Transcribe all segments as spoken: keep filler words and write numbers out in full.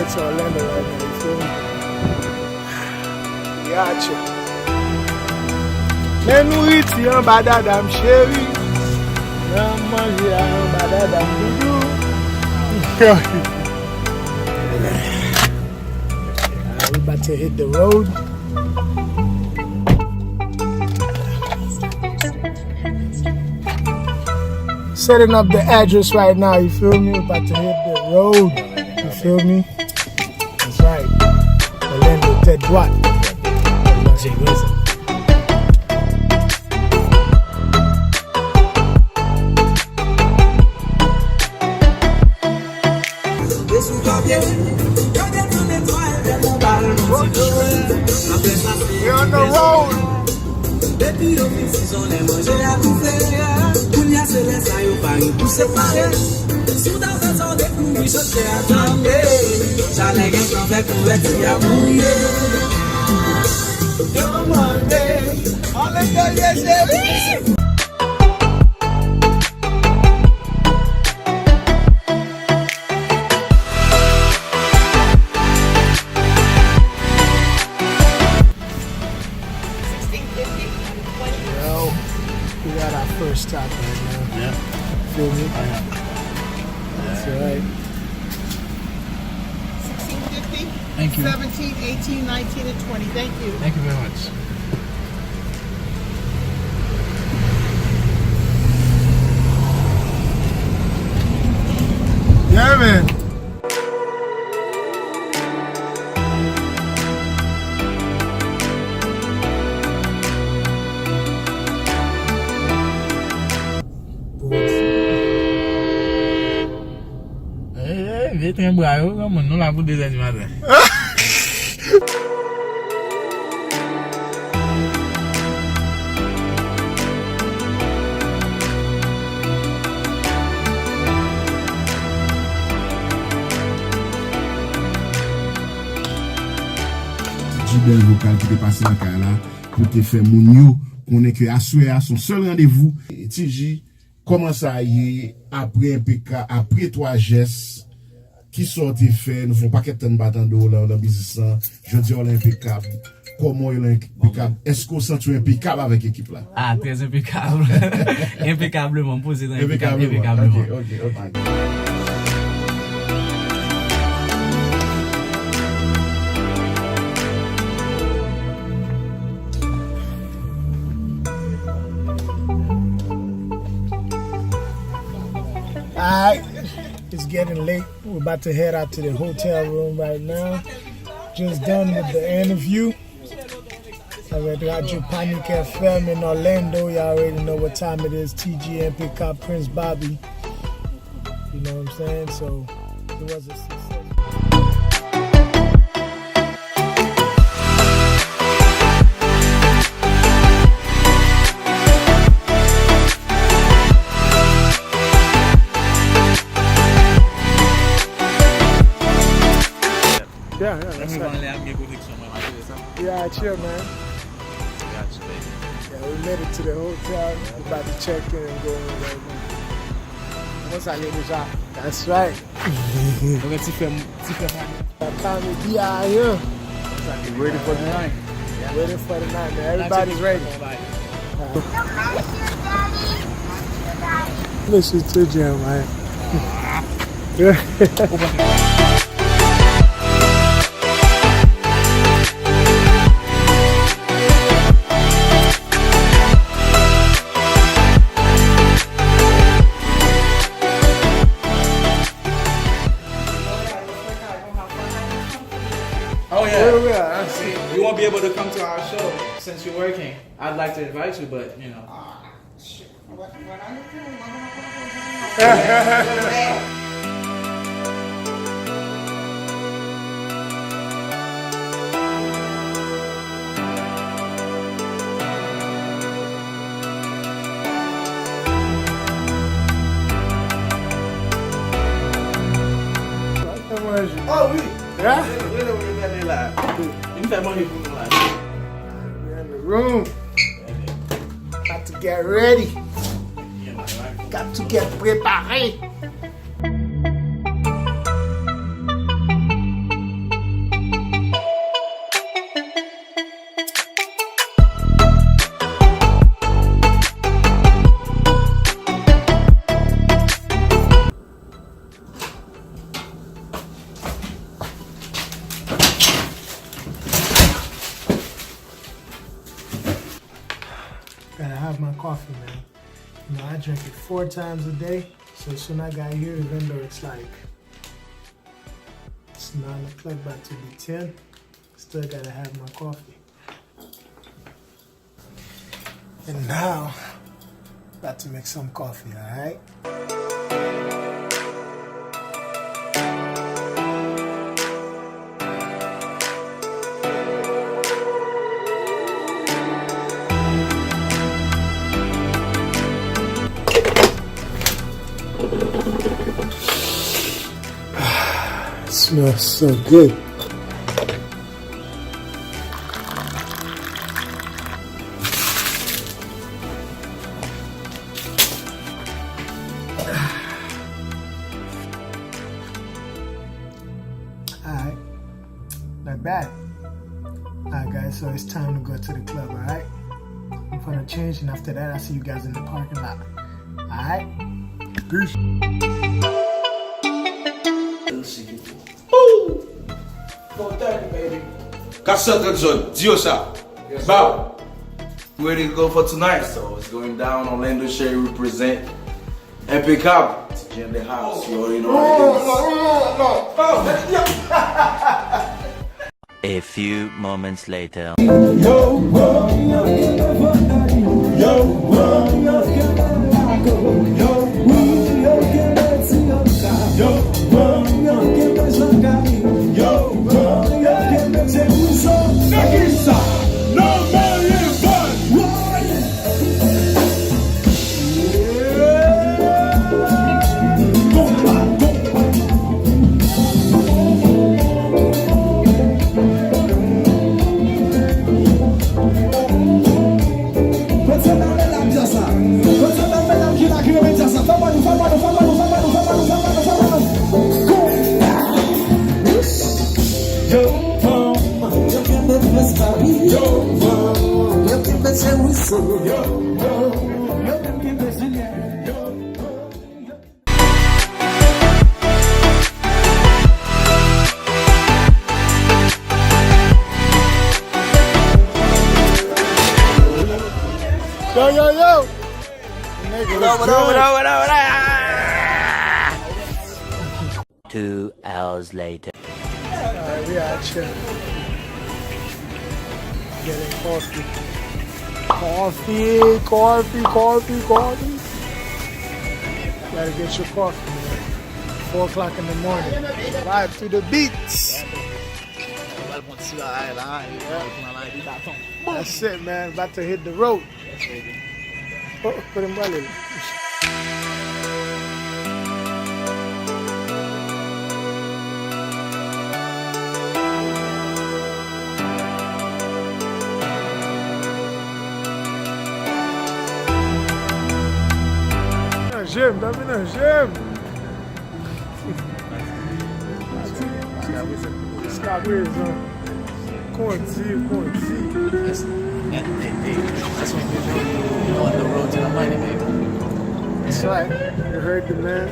It's Orlando right now, you feel me? Gotcha. Men nouriti anba dada m cheri. Nan manje a anba dada m doudou. Alright, we about to hit the road. Setting up the address right now, you feel me? About to hit the road, you feel me? That's right. Orlando, tèt dwat. We're on the road. Depi yo fin sizon lè manje a toufe. Kounye a se lè sa yo pare pou separe. Si w ta fè sa w dekouvri chòche a tanbe. Chalè gentan fè kouvèti a mouye. Yo mande. Ann leve cheri. Yo, we got our first stop right now. Yeah. Feel me? That's alright. Sixteen fifty, Thank you. Seventeen, eighteen, nineteen, and twenty. Thank you. Thank you very much. Yeah, man. Ey, ey, vye tren bra yo, granmoun, nou la pou de zè di maten. Ti G bèl vokal ki te pase nan kay la pou te fè moun yo konnen ke aswè a se yon sèl randevou. Ti G, kòman sa ye apre M P K, apre twa jès, kisa w te fè? Nou fè yon pakèt tan n pa tande w lan, lan biznis lan. Jodi a w la enpekab. Kòman w ye la enpekab? Èske w santi w enpekab avèk ekip la? Ah, très impeccable. Impeccablement, m poze nan enpekab, Enpekableman. Enpekableman. Ok, ok, ok. Alright, it's getting late. We're about to head out to the hotel room right now. Just done with the interview. Avec Radio Panic F M in Orlando, y'all already know what time it is. T G, M P K, Prince Bobby. You know what I'm saying? So, it was a success. Yeah, yeah, that's right. Mwen anlè a m gen koneksyon, mwen malere sa. Yeah, chill, man. Gotcha, baby. Yeah, we made it to the hotel. We about to check in and go in right now. Mwen salye deja. That's right. Nou gen ti frè m, ti frè m. Kami di ayen. Ready for the night. Ready for the night, man. Everybody's ready. Listen to Jeremiah. Oh, yeah. Yeah, yeah, I see. You won't be able to come to our show since you're working. I'd like to invite you, but, you know. Ah, shit. What, what are you doing? What am I gonna do? Oh, wi. Yeah? Rele, rele, rele la. Vin fè manje pou nou la. We in the room. Got to get ready. Got to get prepare. Gotta have my coffee, man. You know, I drink it four times a day. So soon I got here, even though it's like, it's nine o'clock, about to be ten, still gotta have my coffee. And now, about to make some coffee, alright? Smells so good. Alright. Not bad. Alright, guys, so it's time to go to the club, alright? I'm gonna change, and after that, I'll see you guys in the parking lot. Alright? Peace. Ooh! Four thirty, baby. Kat sè trant zòn, di yo sa. Yes, sir. Bow. We ready to go for tonight, so it's going down. Orlando Sherry represent. Impeccable. T J in the house, you already know what it is. A few moments later. Yo, yo, yo! Nigga, what up, what up, what up, what up, what up? Two hours later. Alright, we out here. Getting coffee. Coffee, coffee, coffee, coffee. Gotta get your coffee, man. Four o'clock in the morning. Vibe to the beats. Pral pran ti ray la, e pran ray li baton. That's it, man. About to hit the road. Oh, kote m prale la? Nan je m, dòmi nan je m. Jiskaprezan, kondi, kondi. That's, that, hey, hey, that's what we do. We on the road to the money, baby. That's right. You heard the man.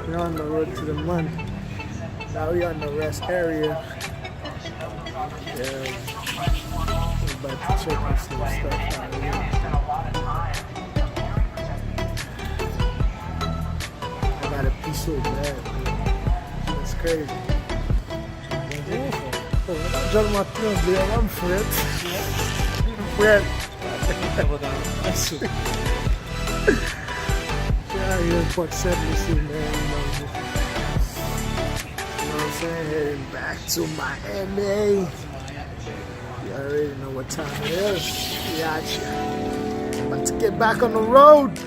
We on the road to the money. Now we on the rest area. Yeah. We about to check and see what's up out here. I gotta pee so bad, man. That's crazy. Oh, oh, jan m ap tranble a, m frèt. M frèt. Yeah, yeah, fuck seven, man. You know what I'm saying? Heading back to Miami. You already know what time it is. We out here. About to get back on the road.